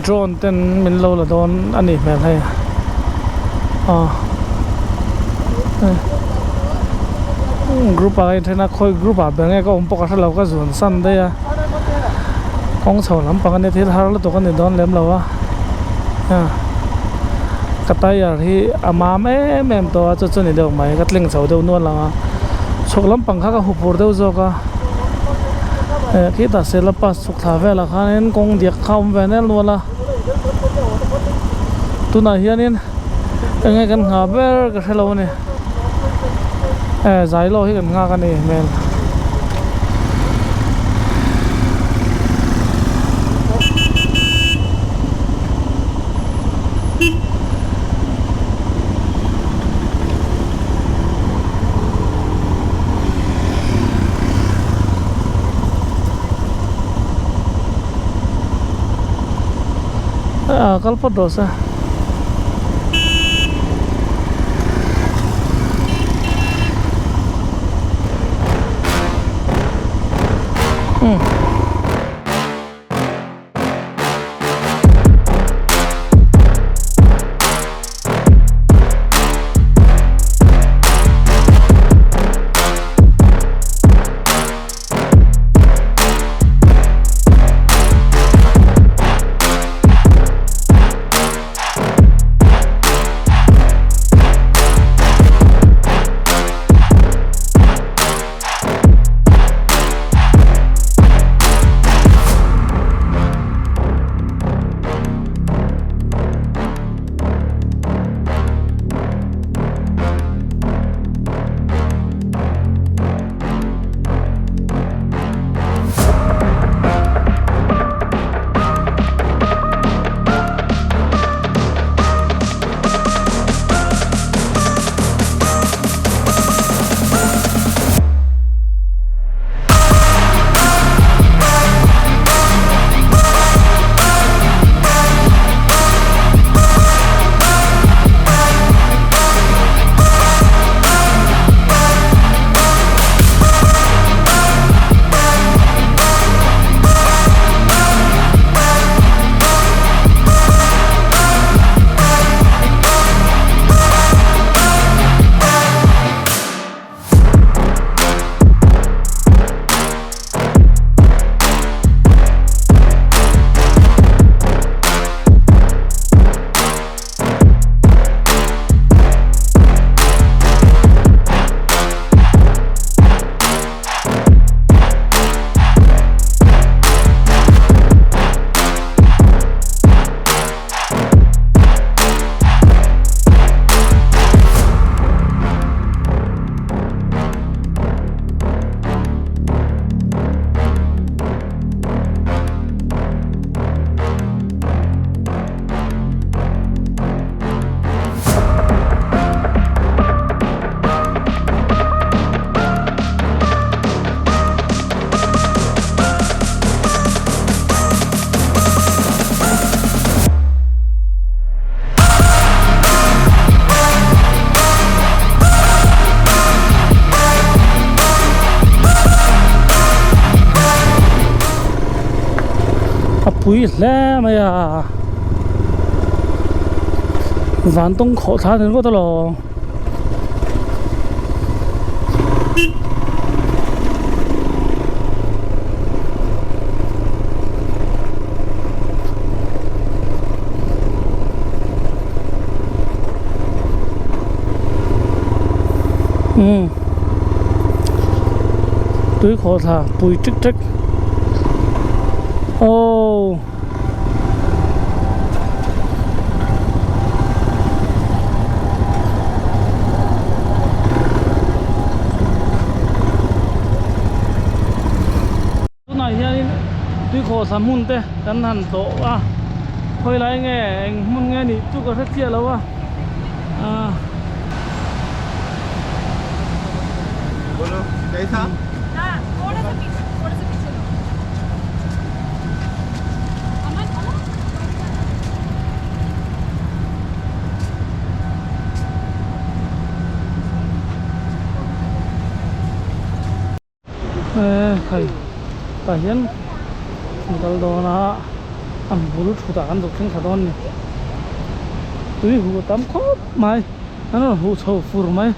Drone ten min lo la dawn a nih hmel hei aw group ah ka inthen a khawi group ah ber nge ka awm pawh ka hrelo ka zun san daih a kawng chho lampang ania thil har lutuk a ni dawn lem lo a ka tyre hi a mam em em tawh a chu chu ni deuh mai ka tling chho deuh nual ang a chhuk lampang kha ka huphur deuh zawk a eh khitah sela pass chhuk thla velah khanin kawng diak kha a awm ve nel nual a tunah hianin eng nge kan nghah ber ka hrelo a ni eh zailo hi kan nghak a ni hmel. Ah kal phawt rawh se. A pui hle mai a van tawng khawh thla ni ringawt alawm. Umm tui khawh thla pui ṭik ṭek aww. Tunah hianin tuikhawh thla hmun te kan han tlawh a khawi lai nge eng hmun nge nih chu ka hre chiah lo a ah. Eee khai tah hian an kal dawn a. An bul thutah kan zuk thleng thla dawn a ni. Tui huh tam khawp mai an rawn huh chho fur mai.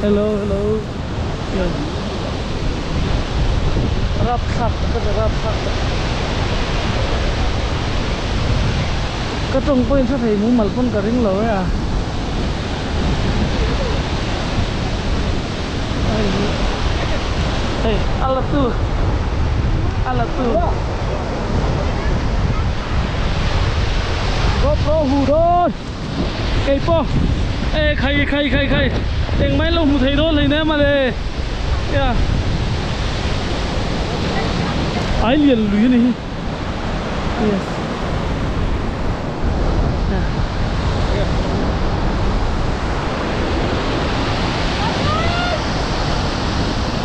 Hello hello Rapthlak tak a ni rapthlak tak. Ka tawng pawhin hre thei mumal pawn ka ring lo e a. Hei a la tu a la tu GoPro hu dawn kei pawh e khai khai khai khai engmah in lo hmu thei dawn hleinem a le ya ai lian lui a ni hi. Yes.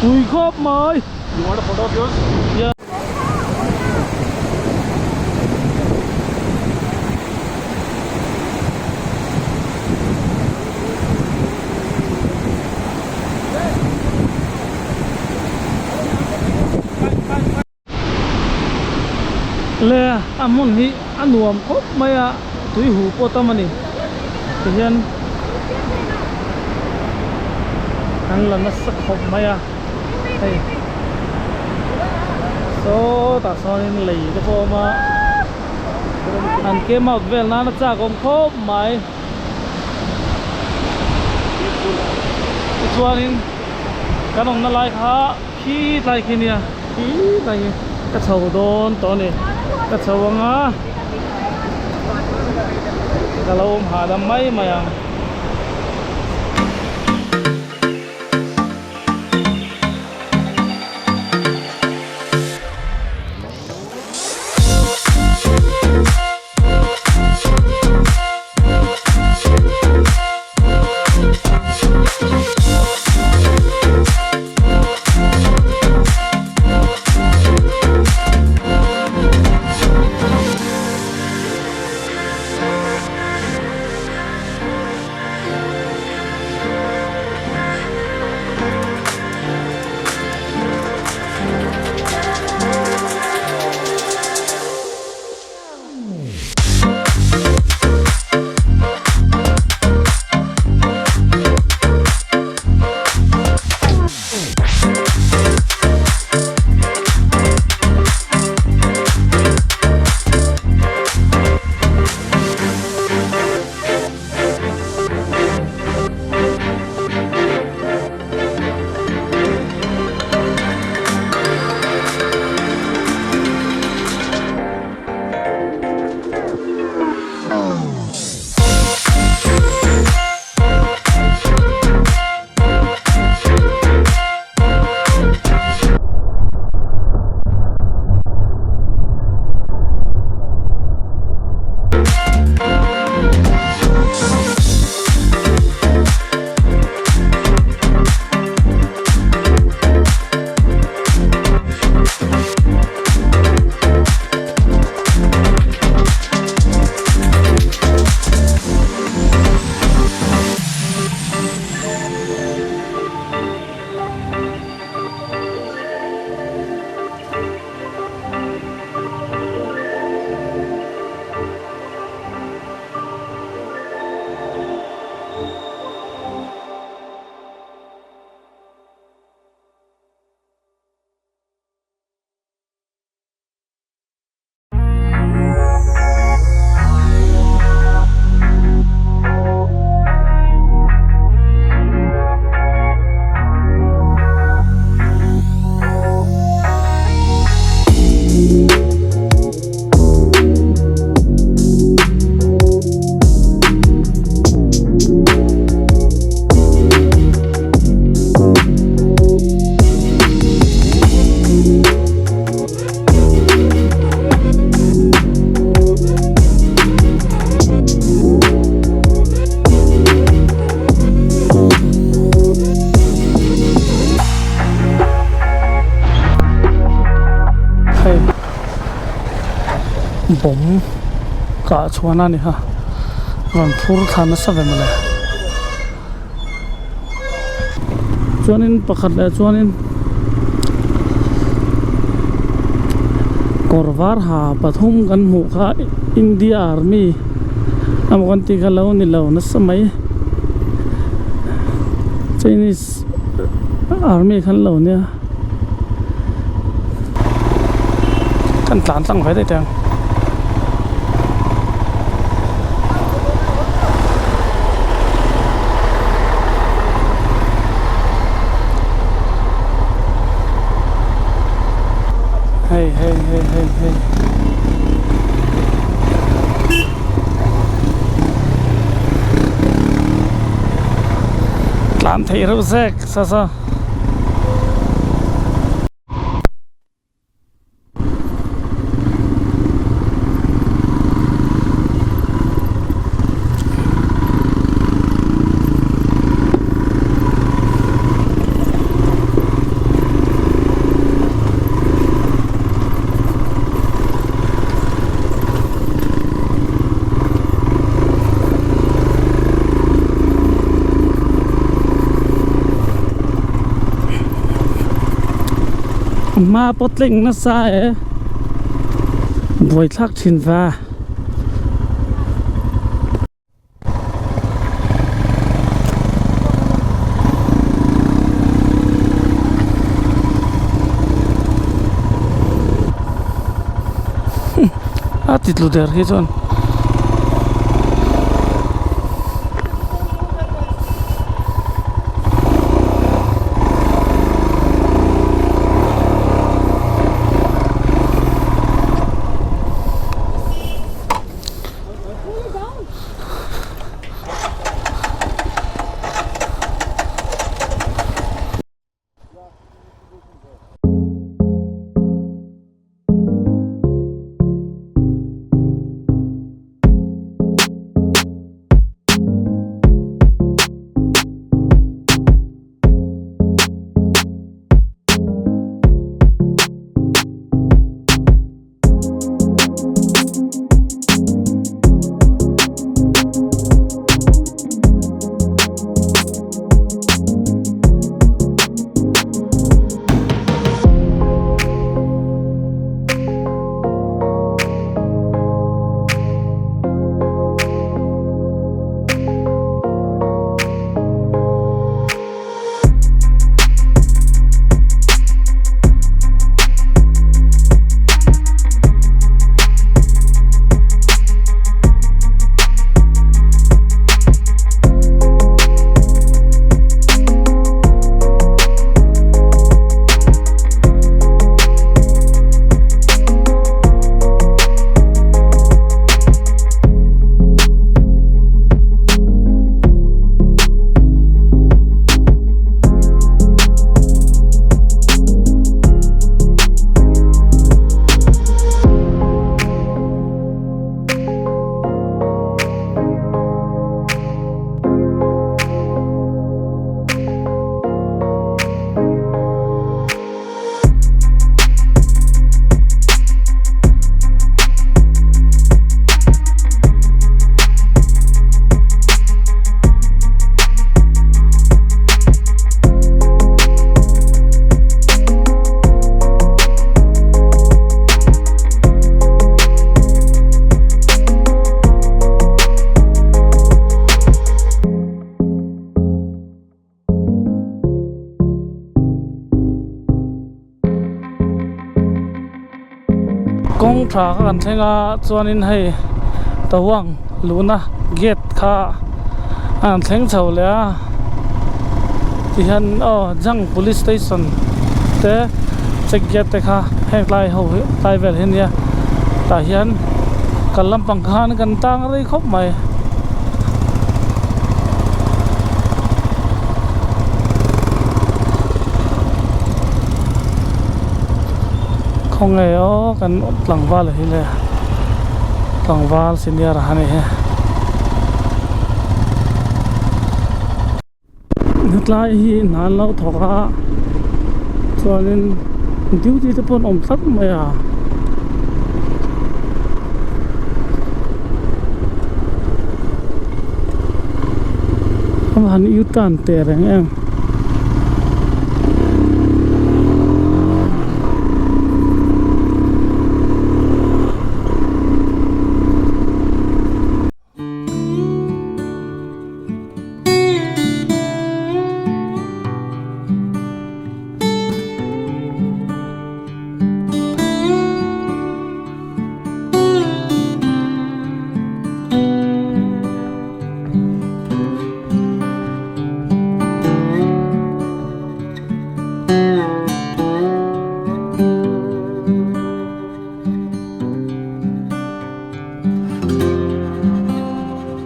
Pui khawp mai. You want a photo of yours? Yeah. Le a hmun hi a nuam khawp mai a tui huh pawh tam a ni tihian an la nasa khawp mai a hei sawtah sawnin lei te pawh a awm a an came out vel nan a chak awm khawp mai tichuanin kan awmna lai kha. Khi tlai khi nia khi tlai khi ka chho dawn tawh a ni ka chho ang a ka lo awm hahdam mai mai ang. Hei bawm kah chhuan a ni kha rawn phur thla nasa ve mawle. Chuanin pakhat leh chuanin kawr var ha pathum kan hmuh kha India army emaw kan tih kha lo ni lo nasa mai Chinese army kha an lo nia kan tlan tlang ve daih teh ang. Hei hei hei hei hei tlan theih reuh zek sa sa. Hma pawh tling nasa e buaithlak thin va. A ti tlu der khi chuan. Kawng tha kha kan thleng a chuanin hei Tawang luhna gate kha a han thleng chho leh a tihian aw Jang police station te check gate te kha heng tlai ho hi tlai vel hi ania tah hian kal lampang khan kan tang rei khawp mai. Khawnge aw kan tlangval hi le tlangval senior a ni hi hetlai hi hna an lo thawk a chuanin duty te pawh an awm tlat mai a. A han u turn teh reng em.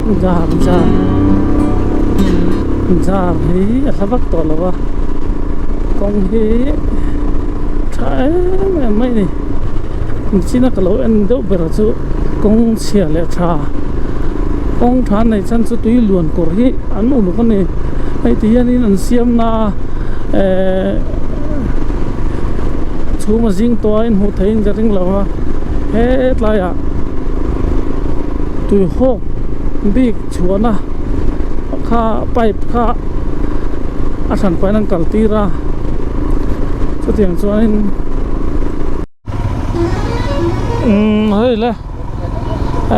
Jar jar jar hi a hla vak tawh lo a kawng hi tha em em mai a ni nichina ka lo en deuh ber chu kawng chhia leh tha kawng tha nei chhan chu tui luan kawr hi an uluk a ni hei ti hianin an siam na ehh chhuma zing tawh a inhmuh theihin ka ring lo a hetlaiah. Tui hawk bik chhuahna kha pipe kha a hran pahin an kal tir a chutiang chuanin umm hei le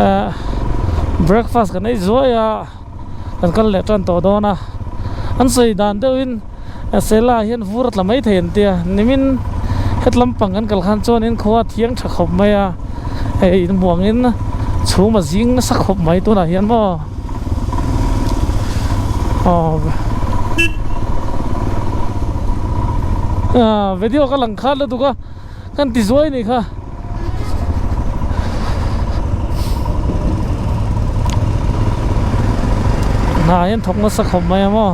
eh breakfast kan ei zuai a kan kal leh tan tawh dawn a an sawi dan deuhin Sela hian vur a tla mai thei an tia nimin het lampang kan kal khan chuanin khua a thiang tha khawp mai a hei inhmuangin chhum a zing nasa khawp mai tunah hian maw aw video ka lang khat lutuk a kan ti zuai nih kha. Hna hian thawk nasa khawp mai a maw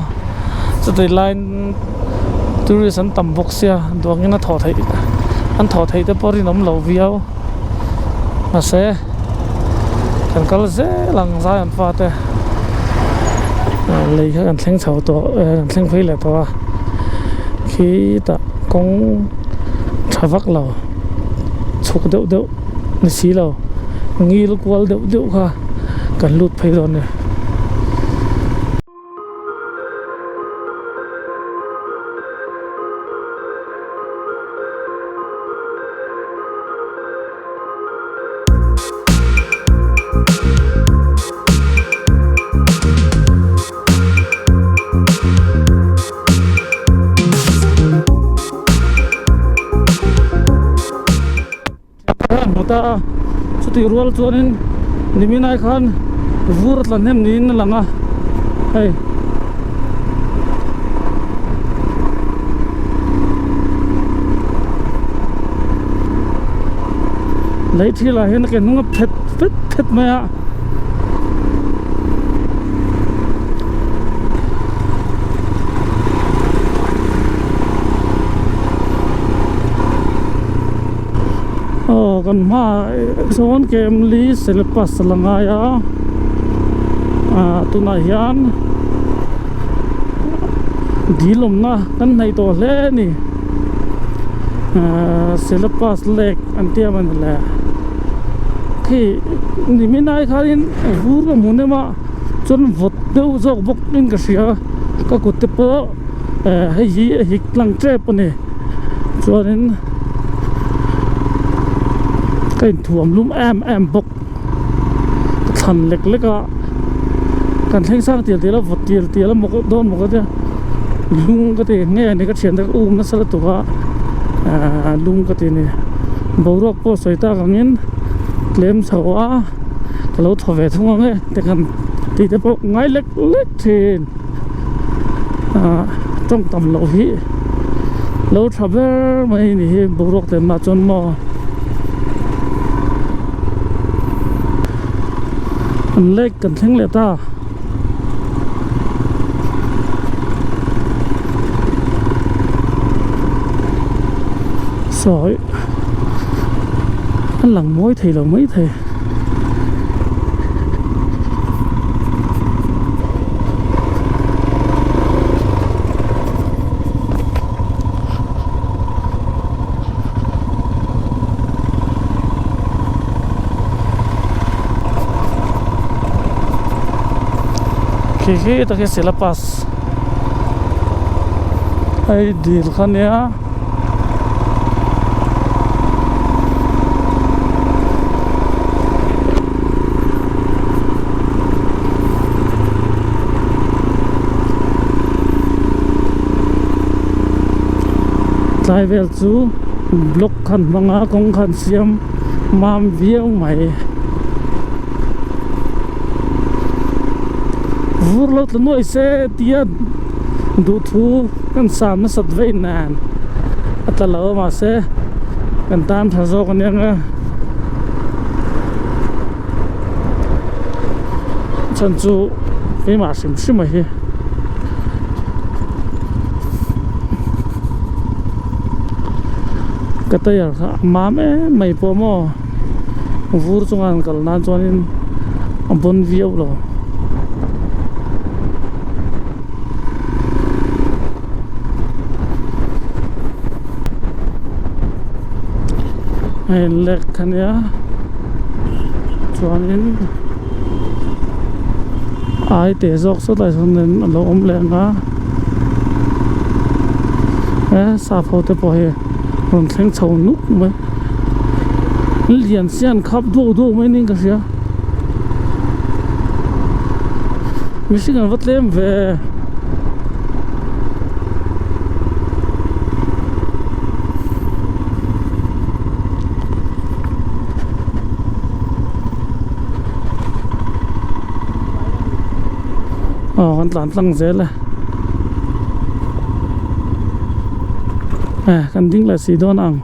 chutih laiin tourist an tam bawk sia duangin a thawh theih an thawh theih te pawh rinawm loh viau mahse kan kal zel ang zai an fate lei kha kan thleng chho tawh kan thleng phei leh tawh a khitah kawng. Tha vak lo chhuk deuh deuh ni si lo ngil kual deuh deuh kha kan lut phei dawn a ni. Hmu ta a chutih rual chuanin nimin ai khan vur a tla hnem niin a lang a hei. Lei thil ah hian a ke hnung a phet fet phet mai a. Aw kan hmaah sawn Kemli Syllabus a la ngai a ah tunah hian dil awmna kan hnaih tawh hle a ni ah Syllabus lake an tia mawni le khi nimin ai khanin vur ka hmu nem a chuan vawt deuh zawk bawk in ka hria ka kut te pawh eh hei hi a hik tlang tep a ni chuanin ka inthuam lum em em bawk ka thlan lek lek a kan thleng sang tial tial a vawt tial tial a maw dawn maw ka tia lung ka ti nge ni ka thian te ka um nasa lutuk a ah lung ka ti a ni boruak pawh sawi tak angin tlem chho a ka lo thaw ve thung ang e te kan tih te pawh ngai lek lek thin. Ah tawng tam loh hi lo tha ber mai a ni hi boruak tlem ah chuan maw an lake kan thleng leh ta. Sawi an lang mawi thei lo mai thei. Khi khi tak hi syllabus hei dil kha nia. Tlai vel chu block khan hmang a kawng khan siam mam viau mai vur lo tla nuai se tia duhthu kan sam nasat vei nen a tla lo a mahse kan tan tha zawk aniang a. Chhan chu keimah hrim hrim a hi. Ka tyre kha a mam em mai pawh maw vur chunga an kal nan chuanin a bawn viau lo. Hei lake a nia chuanin ai teh zawk sawtlai sawn a lo awm leh ang a he sap ho te pawh hi rawn thleng chho nuk mai lian sian khap duak duak mai niin ka hria mihring an va tlem ve. Aw kan tlan tlang zel e eh kan ding leh si dawn ang.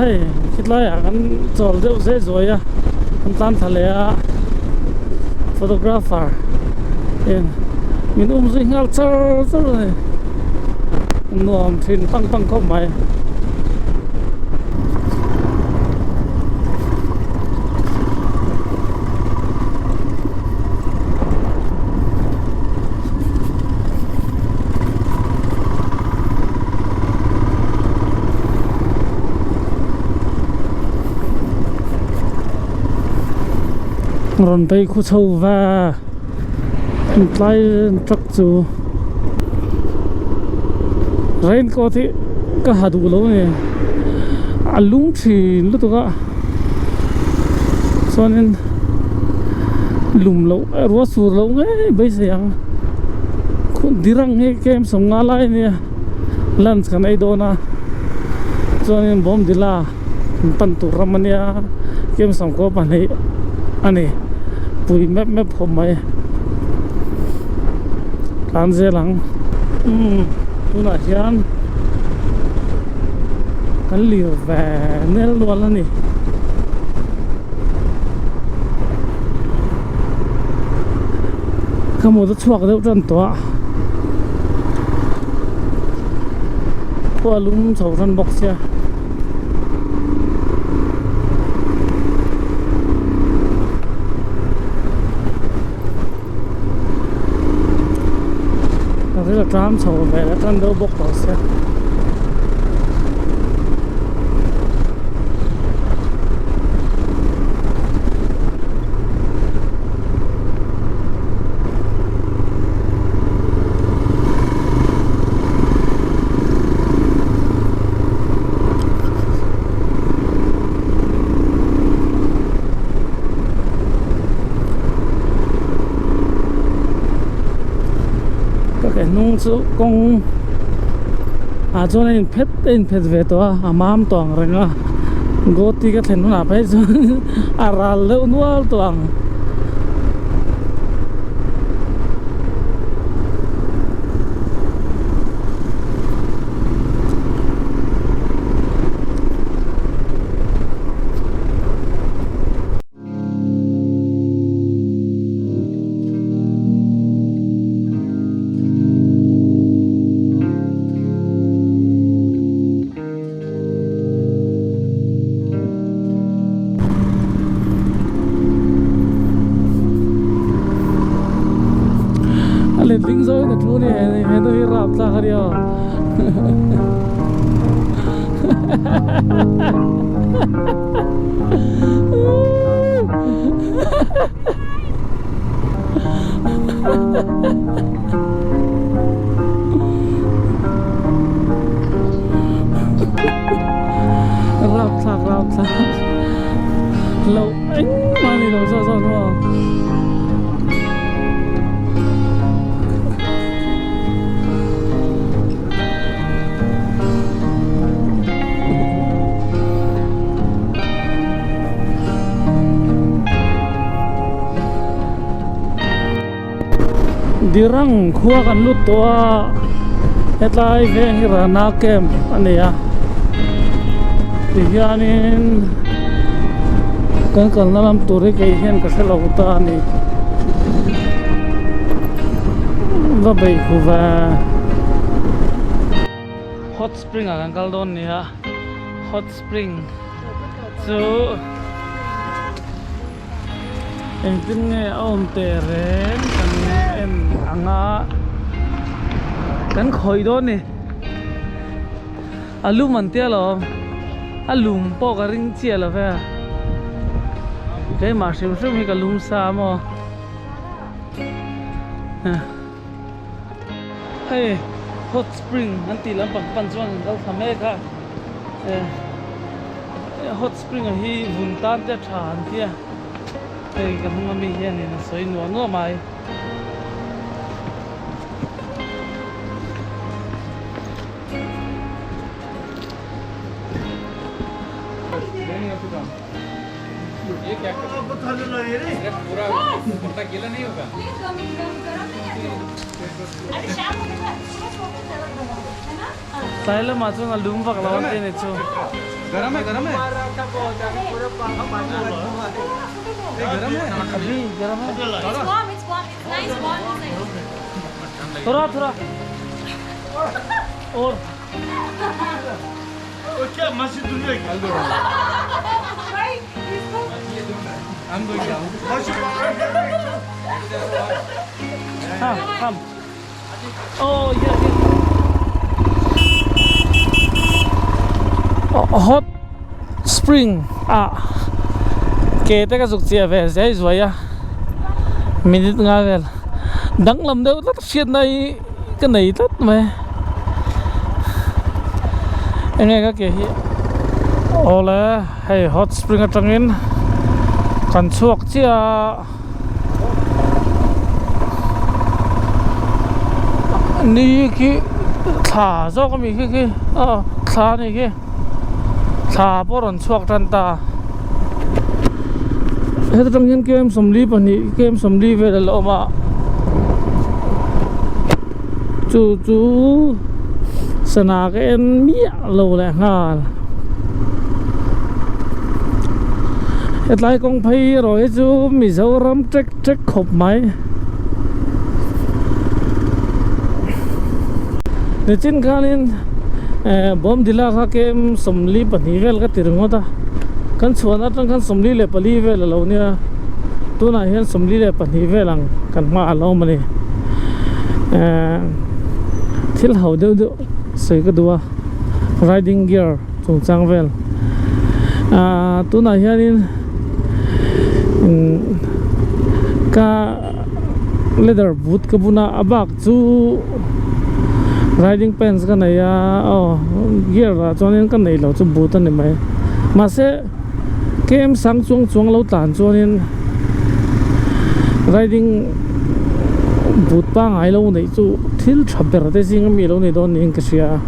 Hei khilaiah kan chawl deuh zeh zuai a kan tlan thla leh a photographer in min um zui nghal char char a ni nuam thin pang pang khawp mai. Rawn bei khu chho va tlai truck chu raincoat hi ka ha duh lo a ni a lung thin lutuk a chuanin lum loh ruah sur loh ngei beisei ang dirang hi kem sawm nga lai a nia lunch kan ei dawn a chuanin bawmdila an pan tur ram a nia kem sawmkua pahnih a ni pui mep mep khawp mai tlan zel ang umm tunah hian kan lir ve nel nual a ni. Ka mut a chhuak deuh tan tawh a khua lum chho tan bawk sia. Ka ril a tram chho ve la tan deuh bawk tawh sia. Ka ke hnung chu kawng ah chuan a inphet a inphet ve tawh a a mam tawh ang reng a Guwahati ka thlen hunah phei chuan a ral deuh nual tawh ang. A letling zawng in a thu a ni he nu hi rapthlak a nia aw. Rapthlak rapthlak loh engmah a ni lo zawk zawk maw. Dirang khua kan lut tawh a hetlai veng hi Rana camp a ni a tihianin kan kalna lam tur hi kei hian ka hre lo ta a ni va beih hu ve. Hot spring ah kan kal dawn ni a hot spring chu engtin nge a awm teh reng kan en ang a kan khawih dawn ni a lum an tia lo a lum pawh ka ring chiah lo ve a keimah hrim hrim hi ka lum sa maw hei hot spring an tih lampang pan chuan an kal thla mek a hot spring a hi vun tan te a tha an tia hei ka hnung ami hianin a sawi nuah nuah mai. Tlai lamah chuan a lum vak lo a ti a ni chu. Thura thura Or Ha come Oh yeah yeah Hot spring ah ke te ka zuk chiah ve zai zuai a minute nga vel danglam deuh tlat hriatna hi ka nei tlat mai enge ka ke hi awle hei hot spring atangin kan chhuak chiah a ni khi thla zawk ami khi khi aw thla a ni khi thla pawh a rawn chhuak tan ta heta tang hian kem sawmli pahnih kem sawmli vel a la awm a chu chu sana ka en miah lo leh nghal hetlai kawng phei erawh hi chu Mizoram trek trek khawp mai nichin khanin eh bawmdila kha kem 22 vel ka ti ringawt a kan chhuan atang khan 44 vel a lo nia tunah hian 42 vel ang kan hma a lo awm a ni eh thil ho deuh deuh sawi ka duh a riding gear chungchang vel ah tunah hianin umm ka leather boot ka bun a a bak chu riding pants ka nei a aw gear ah chuanin ka neih loh chu boot a ni mai mahse Kem sang chuang chuang lo tlan chuanin riding Boot pangngai lo neih chu thil tha ber te zing ami lo ni dawn niin ka hria a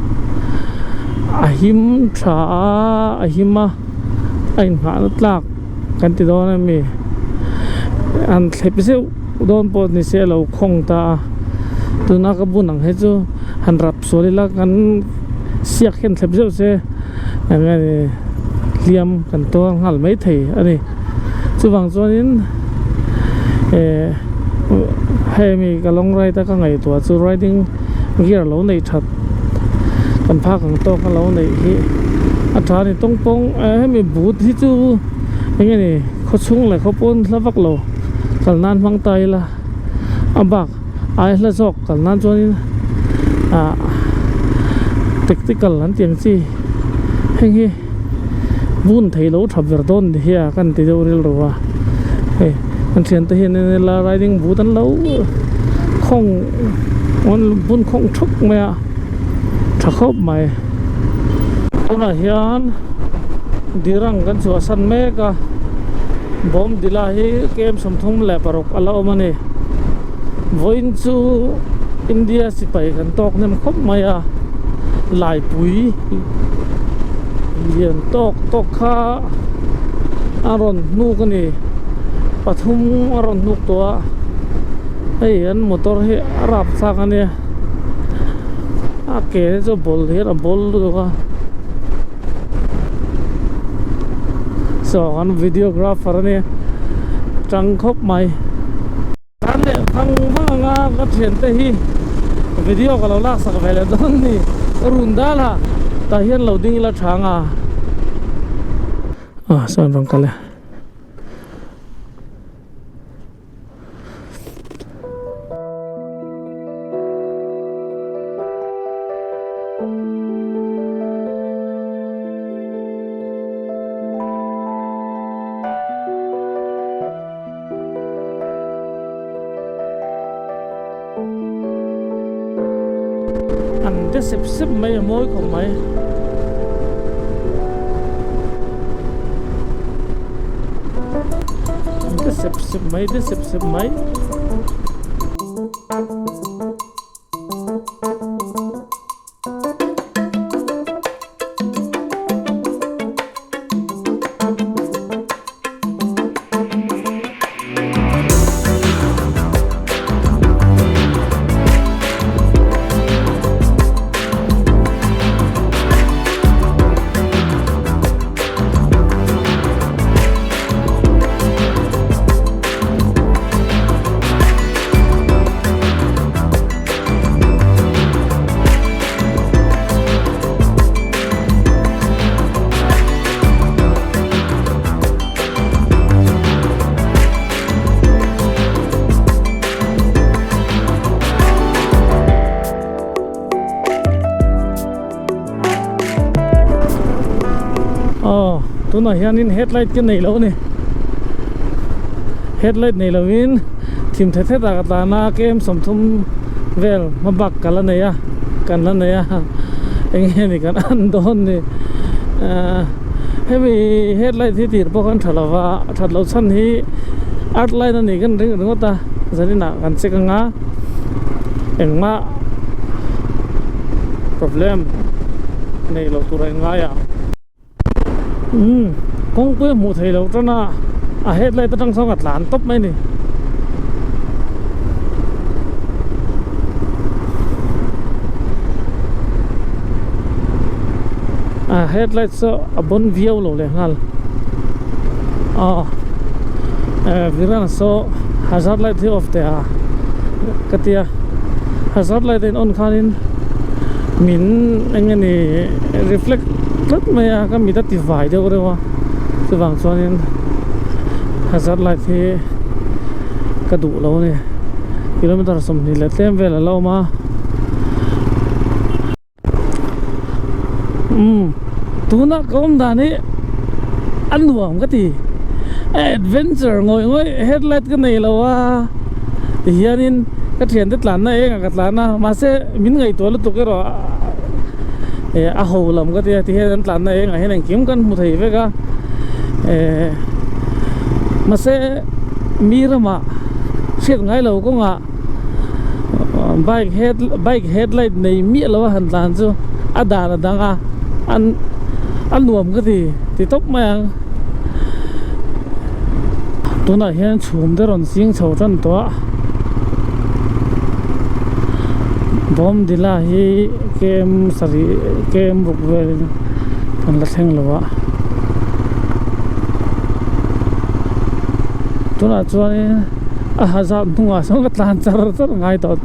a him tha a a him a a inghahna tlak kan ti dawn ami an thlep zeuh dawn pawh ni se a lo khawng ta a tuna ka bun ang hi chu han rap sual ila kan siak hian thlep zeuh se eng nge ni hliam kan tuar nghal mai thei a ni chuvang chuanin eh hei mi ka long ride a ka ngaihtuah chu riding gear lo neih that kan phak ang tawk a lo neih hi a tha a ni tawng pawng eh hemi boot hi chu eng nge ni khawchhung leh khawpawn hla vak lo kal nan hmang ta ila a bak ai hla zawk kal nan chuanin ah tactical an tih ang chi heng hi bun thei lo tha ber dawn ni hi a kan ti deuh rilru a hei kan thiante hian en ila riding boot an lo khawng an bun khawng thup mai a tha khawp mai tunah hian dirang kan chhuahsan mek a Bawmdila hi kem 36 a la awm a ni vawiin chu India sipai kan tawk hnem khawp mai a Laipui lian tawk tawk kha a rawn hnuk a ni pathum a rawn hnuk tawh a hei an motor hi a rap thlak a nia a ke te chu a bawl hian a bawl lutuk a saw an videographer a nia tang khawp mai. Tan leh vang vang anga ka thiante hi video ka lo lak sak ve leh dawn ni run dal a tah hian lo ding ila tha anga ah sawn rawn kal e. An de sep sep mai a mawi khawp mai. An de sep sep mai de sep sep mai. Aw tunah hianin headlight ka nei lo a ni headlight nei lovin thim thet thet ah ka tlan a kem 30 vel hma bak ka la nei a kan la nei a eng nge ni kan an dawn ni ahh hemi headlight hi tir pawh khan tha lova that loh chhan hi art line a nih kan ring ringawt a zanin ah kan check anga engmah problem nei loh tur a ingai ang umm kawngpui a hmuh theih loh tan a a headlight atang sawn ka tlan tawp mai a ni. A headlight saw a bon viau lo leh nghal aw eh Viran saw hazard light hi off teh a ka tia hazard light a in on khanin min eng nge ni reflect tlat mai a ka mit a ti vai deuh reuh a chuvang chuanin hazard light hi ka duh lo a ni kilometer 20 leh tlem vel a la awm a. Umm tuna ka awm dan hi a nuam ka ti a adventure ngawih ngawih headlight ka nei lo a tihianin ka thiante tlanna eng ah ka tlan a mahse min ngaihtuah lutuk erawh eh a ho lam ka tia tihian an tlanna eng ah hian engkim kan hmu thei vek a eh mahse mi ramah hriat ngai lo kawngah. Bike head bike headlight nei miah lo a han tlan chu a dan a dang a an a nuam ka ti ti tawp mai ang. Tunah hian chhum te rawn ching chho tan tawh a Bawmdila hi kem sarih kem ruk velin kan la thleng lo a tunah chuanin a ha zat hnungah sawn ka tlan char char ngai tawh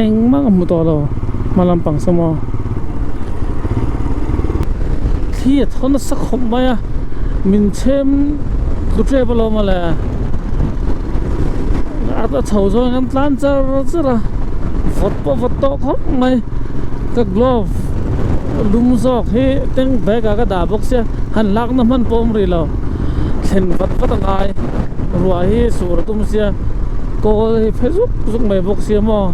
engmah ka hmu tawh lo hma lampang saw maw thli a thaw nasa khawp mai a min chhem tlu tep alawm mawle a chho zawng hian tlan char char a vawt pawh vawt tawh khawp mai ka glove lum zawk hi tank bag ah ka dah bawk sia han lak na hman pawh a awm rih lo thlen vat vat a ngai ruah hi sur a tum sia kawl hi phe zuk zuk mai bawk sia maw.